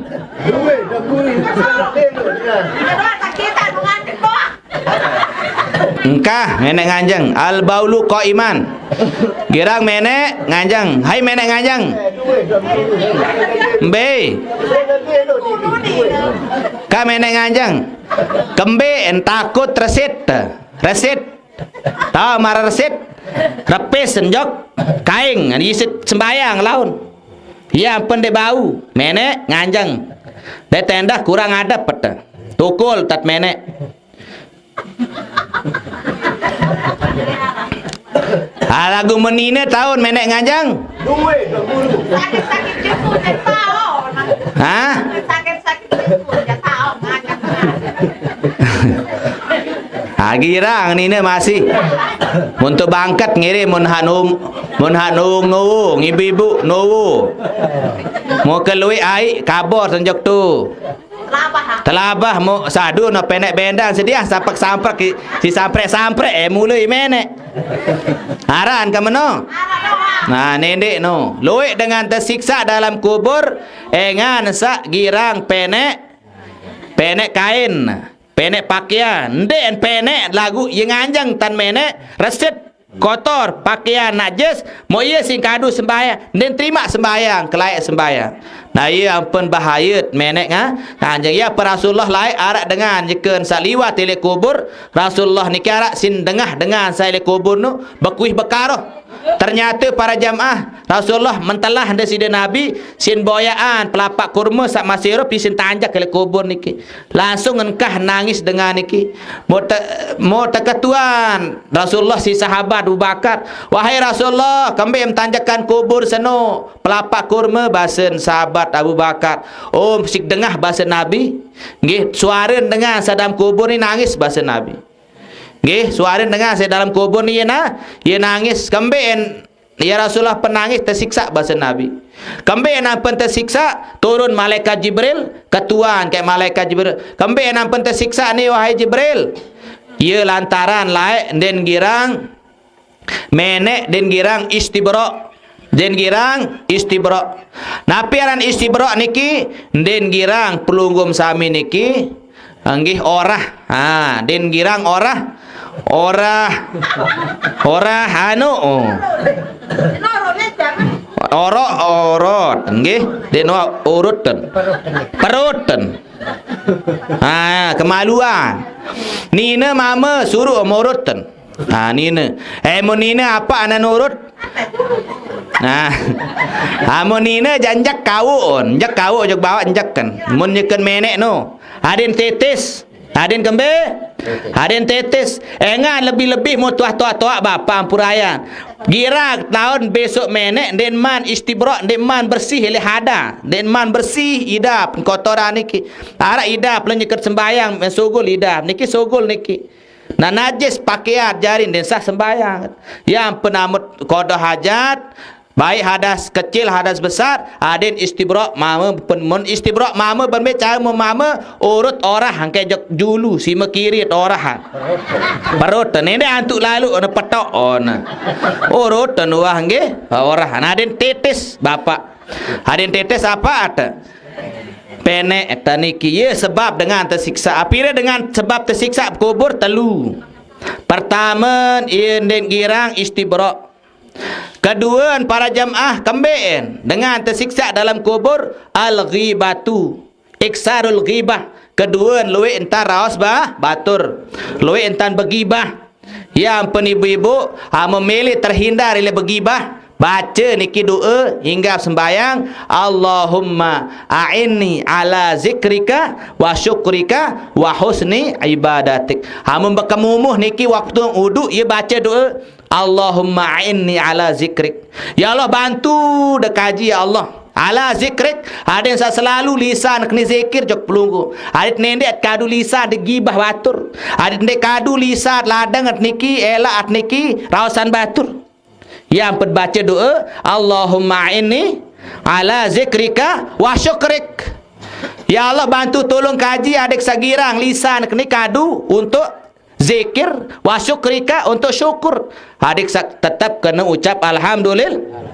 Engkah meneq nganjeng. Al baulu qaiman. Girang meneq nganjeng. Hai meneq nganjeng. Mbe? Ka meneq nganjeng. Kembe en takut resit. Resit. Tao maraq resit, repis njok, kaing, isit sembayang laun. Ye ampen ndeq bau, meneq nganjeng. Ndeq tendah kurang adep pete. Tukul tat meneq. Ah, laguq menine taun meneq nganjeng. Sakit-sakit jemput, ndeq tao. Hah? Sakit-sakit jemput, ndeq tao, nganjeng. Ah, girang nine masih. Mun tu bangket ngiring mun hak num-, mun hak nung-nung, ibu-ibu nung. Muke lueq aiq kabor senjok tu. Telabah mu sadu no peneq bendang sediah samprek-samprek si samprek-samprek, eh, mule meneq. Aran ke meno? Nah, nendeq no. Lueq dengan tesiksa dalam kubur, engan saq girang peneq, peneq kain. Peneq pakaian, ndeqn peneq laguq ie nganjeng tan meneq, resit, kotor, pakaian najis, moq ie sing kadu sembahyang, ndeqn terimaq sembahyang, kelaeq sembahyang. Nah, ie ampen bahayet meneq nga-, nganjeng. Ie ape Rasulullah laeq araq dengan jeken saq liwat leq kubur, Rasulullah niki araq sin dengah dengan sai leq kubur nu bekuih bekaroh. Ternyata para jamaah, Rasulullah mentelah nda sida Nabi, sin boyaan pelapak kurma saq masih irup, pisin tanjak leq kubur niki. Langsung engkah nangis dengan niki. Mo te-, mo teketuan Rasulullah si sahabat Abu Bakar, "Wahai Rasulullah, kembe em tanjakan kubur seno pelapak kurma?" Basen sahabat Abu Bakar, "Oh, sik dengah," basen Nabi. Nggih, suare dengan saq dalem kubur ni nangis, basen Nabi. Nggih, suare dengan saq dalem kubur ni ye na-, ye nangis. "Kembe en, ya Rasulullah, penangis tesiksa?" basen Nabi. "Kembe en ampen tesiksa?" Turun malaikat Jibril, ketuan kayak malaikat Jibril. "Kembe en ampen tesiksa ni, wahai Jibril?" "Ye lantaran laeq nden girang meneq, nden girang istibroq." Nden girang istibroq. Napi aran istibroq niki? Nden girang pelungguh sami niki, nggih, orah. Ha, nden girang orah. Orah. Orah anu, oh. Orok, orot, nggih. Nden wa-, uruten. Peruten. Ha, kemaluan. Nine mame suruh muruten. Ha, nine. Eh, mun nine apaq anan urut? Nah. Ha, mun nine jaq njek kawuq, njek kawuq jok bawaq njek kan. Mun nyeken meneq no. Adin titis. Adin kembe? Adin titis. Engan lebih-lebih mo tuah-tuah toaq bapaq ampurayan. Girang taun besok meneq, ndeqman istibroq, ndeqman bersih leq hada, ndeqman bersih idap, kotoran niki. Araq idap leq nyeket sembayang, sugul idap. Niki sugul niki. Nah, najis pakean jari ndeq sah sembayang. Yang penamut kodo hajat, baik hadas kecil, hadas besar, adin istibroq mame pen-, mun istibroq mame ben be care mun mame urut orah angke jok julu, sime kirit orahan. Perut, nende antuk lalu, ne petok, oh, ne. Urut, ne wah nggih, orah. Nah, adin titis, Bapak. Adin titis apa ate? Peneq, eta niki. Ye sebab dengan tesiksa. Apire dengan sebab tesiksa kubur? Telu. Pertame, ye ndeq girang istibroq. Keduen, para jamaah, kembeqen dengan tesiksa dalam kubur? Al-ghibatu. Iksarul ghibah. Keduen, lueq entan raos ba-, batur. Lueq entan begibah. Ya ampun ibu-ibu, ha, memilih terhindar leq begibah, bace niki doe, inggap sembayang, "Allahumma a'inni ala zikrika wa syukrika wa husni ibadatik." Ha, mun bekemumuh niki waktu udu, ye bace doe, "Allahumma a'inni ala zikrik." Ya Allah, bantu de kaji, ya Allah. Ala zikrik, adeq saq selalu lisan keni zikir jok pelungguh. Adeq nendeq kadu lisan de gibah batur. Adeq ndeq kadu lisan ladeng at niki, elaq at niki, raosan batur. Ya ampun bace doe, "Allahumma a'inni ala zikrika wa syukrik." Ya Allah, bantu tolong kaji adeq saq girang lisan keni kadu untuk zikir, wa syukrika, untuk syukur. Adeq saq tetep kene ucap alhamdulillah.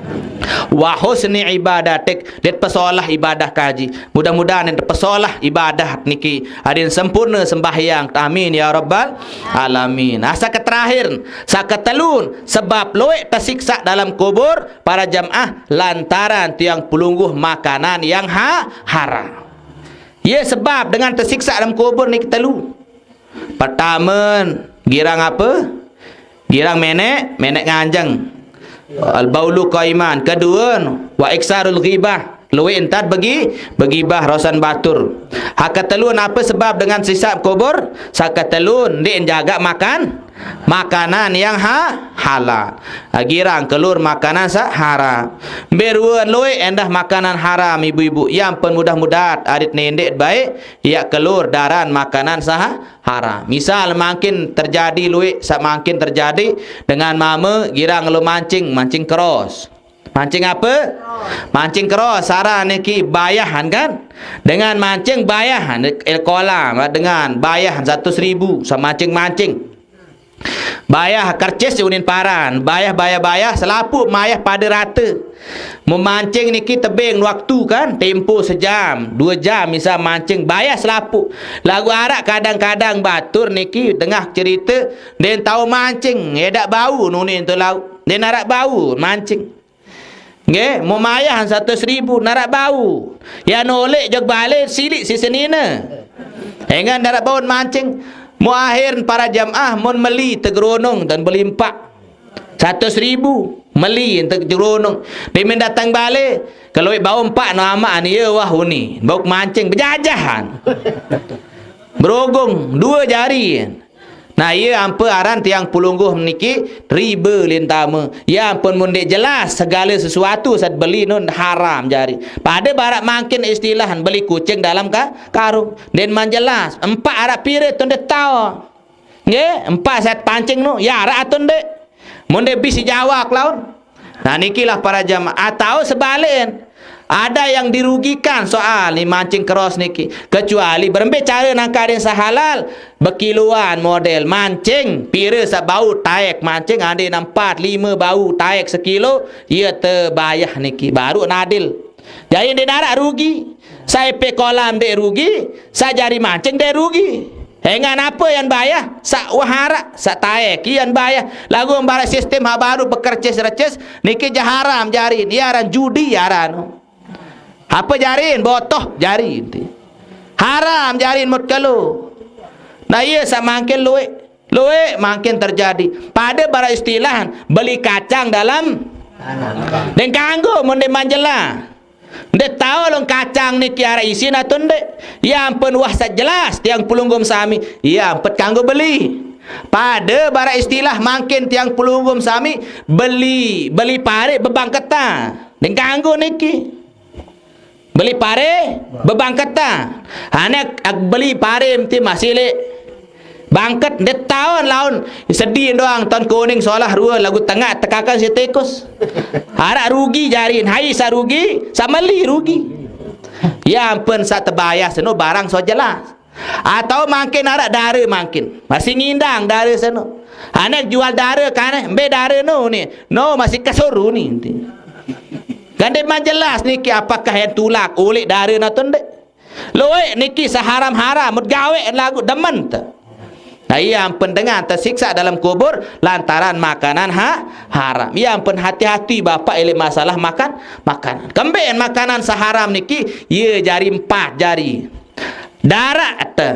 Wa husni ibadatik, dait pesolah ibadah kaji. Mudah-mudahan dait pesolah ibadah niki, adin sempurne sembahyang. Amin ya rabbal alamin. Nah, saq keterakhir, saq ketelun, sebab lueq tesiksa dalam kubur, para jamaah, lantaran tiang pelungguh makanan yang ha-, haram. Ye sebab dengan tesiksa dalam kubur niki telu. Pertame, girang ape? Girang meneq, meneq nganjeng. Al-baulu qaiman. Kedue, wa iksarul ghibah. Lueq entan begi-, begibah, raosan batur. Ha ketelu ape sebab dengan siksa kubur? Saq ketelu, ndeq jagaq makan makanan yang ha-, halal. Ha, girang kelor makanan saq haram. Mbe ruen lueq endah makanan haram, ibu-ibu. Ya ampun, mudah-mudahan adeq nendeq bae, ya kelor daran makanan saq haram. Misal, mangkin terjadi lueq, saq mangkin terjadi dengan mame girang lalo mancing, mancing keros. Mancing ape? Mancing keros, aran niki bayahan, kan? Dengan mancing bayahan, leq kolam, dengan bayahan seratus ribu, saq mancing-mancing. Bayah kercis unin paran, bayah, bayah, bayah, selapuq mayah pade rate. Memancing niki tebeng waktu, kan, tempo sejam, due jam misal mancing, bayah selapuq. Laguq araq kadang-kadang batur niki dengah cerite, ndeqn tao mancing, edaq bau nunin to lauq, ndeqn araq bau mancing. Nggih, mo mayah seratus ribu, naraq bau. Ya noleq jok bale siliq siq senine. Engan naraq bau mancing. Mo akhir para jamaah, mon meli tegeronong dan belimpak. Seratus ribu. Meli ente jerunung. Demen datang balik. Kalau bau empat no amak ni, ya wah uni. Bau kemancing, bejajahan. Berogong, dua jari. Nah, iya ampa aran tiang pelungguh niki riba lintama. Ya ampun, mun dek jelas segala sesuatu sat beli nun haram jari. Pada barak mangkin istilah beli kucing dalam ka, karung. Den man jelas, empat arak pirit tun detau. Nggih, empat sat pancing nu, ya arak atun dek. Mun dek bisi Jawa kelaun. Nah, nikilah para jamaah. Atau sebalikin, ada yang dirugikan soal ni mancing keros niki. Kecuali berembe cara nangka den sahalal, bekiloan model mancing, pira sa bau taek mancing, ade empat lima bau taek sekilo, ia tebayah niki, baru nadil. Jadi den arak rugi. Sa epek kolam dek rugi, sa jari mancing dek rugi. Engan apa yang bayah? Sa wah arak, sa taek yang bayah. Lagu barak sistem hak baru bekercis-recis, niki ja haram jarin, ya aran judi ya aran. Apa jarin? Botoh jarin ti. Haram jarin mut kelu. Nah, iya sa mangkin luek. Luek mangkin terjadi. Pada barak istilah beli kacang dalam. Deng kanggo mun dek manjela. Dek tahu long kacang niki arak isin atun dek. Ya ampun, wah sat jelas tiang pelunggum sami. Ya ampet kanggo beli. Pada barak istilah mangkin tiang pelunggum sami beli, beli pare bebangketa. Deng kanggo niki. Beli pare bebangketa. Anak ak beli pare mesti masih lek bangket de taun laun sedih doang, taun kuning solah rua lagu tengah tekakan si tikus. Arak rugi jarin, hai sa rugi, sa meli rugi. Ya ampun, sa tebayah seno barang so jelas. Atau mangkin arak dara mangkin. Masih ngindang dara seno. Anak jual dara kaneh, embe dara no ni. No masih kesuru ni. Gande man jelas niki apakah yang tulak ulik dara no tun dek. Luek niki saharam-haram, mut gawe lagu demen te. Nah, ia ampun dengan tersiksa dalam kubur lantaran makanan ha, haram. Ia ampun hati-hati bapak elek masalah makan, makanan. Kemben makanan saharam niki, ia jari empat jari. Darat te,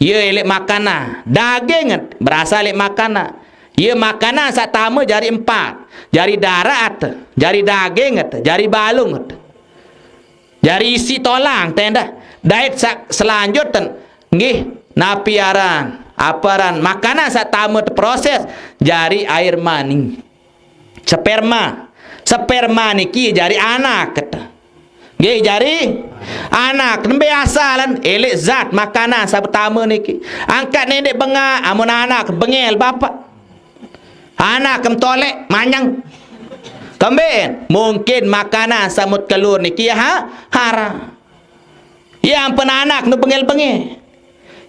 ia elek makanan. Daging te, berasal elek makanan. Ia makanan sat tama jari empat. Jari darat te, jari daging te, jari balung te. Jari isi tolang tenda. Dait sa-, selanjut ten. Nggih, napi aran? Apa aran? Makanan sat tama terproses jari air mani. Sperma. Sperma niki jari anak kata. Nggih, jari anak. Nembe asalan elek zat makanan sa pertama niki. Angkat nendek benga, amun anak bengel bapak. Anak kem tolek manyang. Kemben, mungkin makanan samut kelur niki ha, haram. Yang penanak nu bengel-bengel.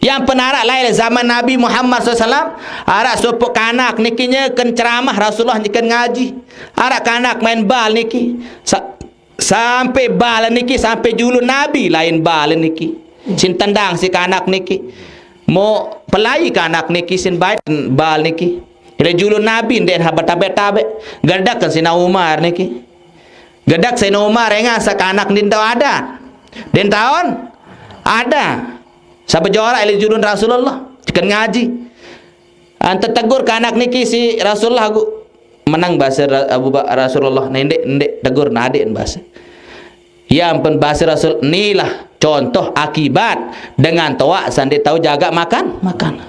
Yang penarak lain zaman Nabi Muhammad sallallahu alaihi wasallam, arak sopok kanak niki nyeken ceramah, Rasulullah nyeken ngaji. Arak kanak main bal niki. Sa-, sampai bal niki, sampai julun Nabi lain bal niki. Sin tendang si kanak niki. Mo pelai kanak niki sin bait bal niki. Ila julun Nabi ndek ha betabek-tabek. Gedak kan Sina Umar niki. Gedak Sina Umar engan sa kanak din tau ada. Din taun ada. Sa bejorak ila julun Rasulullah. Cikan ngaji. Anta tegur kanak niki si Rasulullah aku menang bahasa Ra-, Abu Ba-, Rasulullah. Nah, ndek, ndek tegur nadek bahasa. Ya ampun, bahasa Rasul, inilah contoh akibat dengan toak sande tahu jaga makan, makan.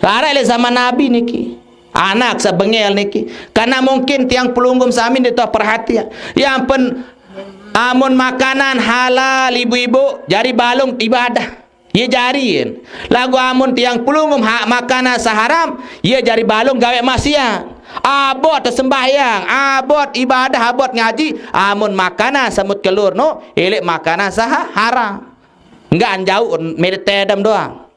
Lara le zaman Nabi niki. Anak sebengel niki. Karena mungkin tiang pelunggum samin dia tahu perhatian. Ya ampun, amun makanan halal ibu-ibu, jari balung ibadah. Ia jariin. Lagu amun tiang pelungum hak makanan saharam, ia jari balung gawe maksiat. Abot sembahyang, abot ibadah, abot ngaji, amun makanan semut kelur no, elek makanan saha haram. Enggak anjau mele tedem doang.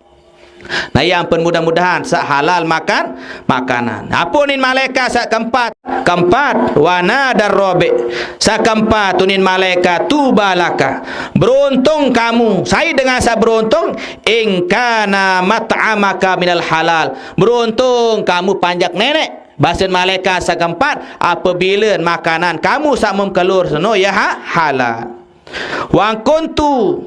Nah, yang pun mudah-mudahan sa halal makan makanan. Apa unin malaikat sa keempat? Keempat, wana dan robek. Sa keempat unin malaikat tubalaka. Beruntung kamu. Saya dengan sa beruntung. Ingkana mat'amaka minal halal. Beruntung kamu panjak nenek. Basin malaikat sa keempat, apabila makanan kamu sa mem kelur seno ya ha, halal. Wa kuntu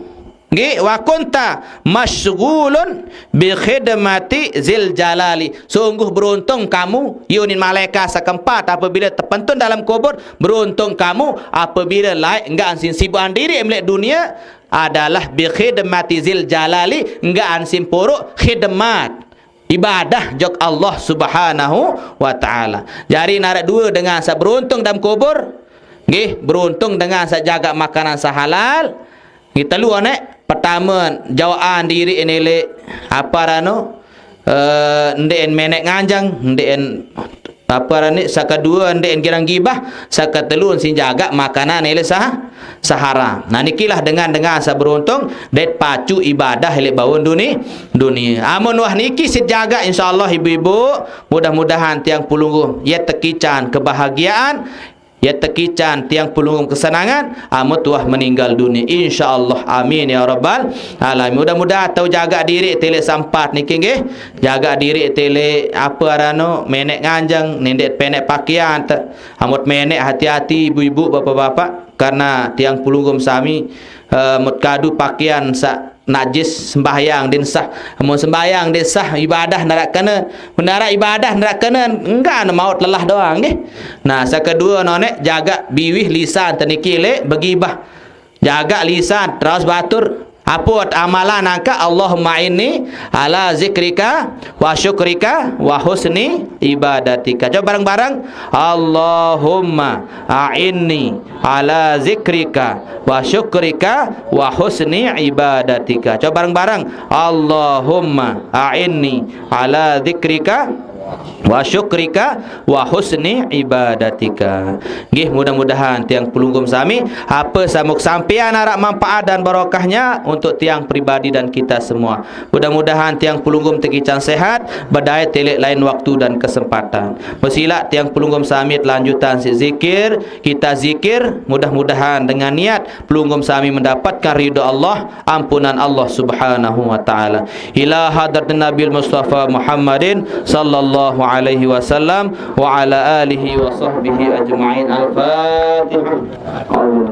Nggih, wa kunta masyghulun bi khidmati zil jalali. Sungguh beruntung kamu, yunin malaika sakempat apabila tepentun dalam kubur, beruntung kamu apabila laik enggak ansin sibuk andiri melek dunia adalah bi khidmati zil jalali, enggak ansin puruk khidmat ibadah jok Allah Subhanahu wa Ta'ala. Jari narak dua dengan sa beruntung dalam kubur. Nggih, beruntung dengan sa jaga makanan sa halal. Nggih, telu anak. Pertama, jawaan diri ini le apa rano? Eh, ndek en menek nganjang, ndek en apa rani? Sakadua, ndek en girang gibah, sakatelu sin jaga makanan ini le sah sahara. Nah, nikilah dengan-dengan sa beruntung, det pacu ibadah le bawon duni, dunia. Amun wah niki sit jaga, insyaallah ibu-ibu, mudah-mudahan tiang pulungguh ya tekican kebahagiaan, ya tekican tiang pulungguh kesenangan, amun tuah meninggal dunia. Insyaallah, amin ya rabbal alamin. Mudah-mudahan tau jaga diri tilik sampat niki nggih. Jaga diri tilik apa rano, menek nganjang, nindik penek pakaian te. Amut menek hati-hati ibu-ibu, bapak-bapak. Karena tiang pulunggum sami, eh, mut kadu pakaian sa najis sembahyang din sah. Mun sembahyang din sah, ibadah narak kena. Mun narak ibadah narak kena, enggak, anu maut lelah doang, nggih. Nah, sakadua nonek, jaga biwih lisan teniki le begibah. Jaga lisan, terus batur. Apot amalan angka, Allahumma inni ala zikrika wa syukrika wa husni ibadatika. Coba bareng-bareng. Allahumma a'inni ala zikrika wa syukrika wa husni ibadatika. Coba bareng-bareng. Allahumma a'inni ala zikrika wa syukrika wa husni ibadatika. Nggih, mudah-mudahan tiang pulunggum sami, apa samuk sampean arak manfaat dan barokahnya untuk tiang pribadi dan kita semua. Mudah-mudahan tiang pulunggum tekican sehat, badai telik lain waktu dan kesempatan. Mesilak tiang pulunggum sami lanjutan si zikir, kita zikir, mudah-mudahan dengan niat pulunggum sami mendapatkan ridho Allah, ampunan Allah Subhanahu wa Ta'ala. Ila hadratin Nabil Mustafa Muhammadin sallallahu alaihi wasallam wa ala alihi wa sahbihi ajma'in. Al-Fatihah.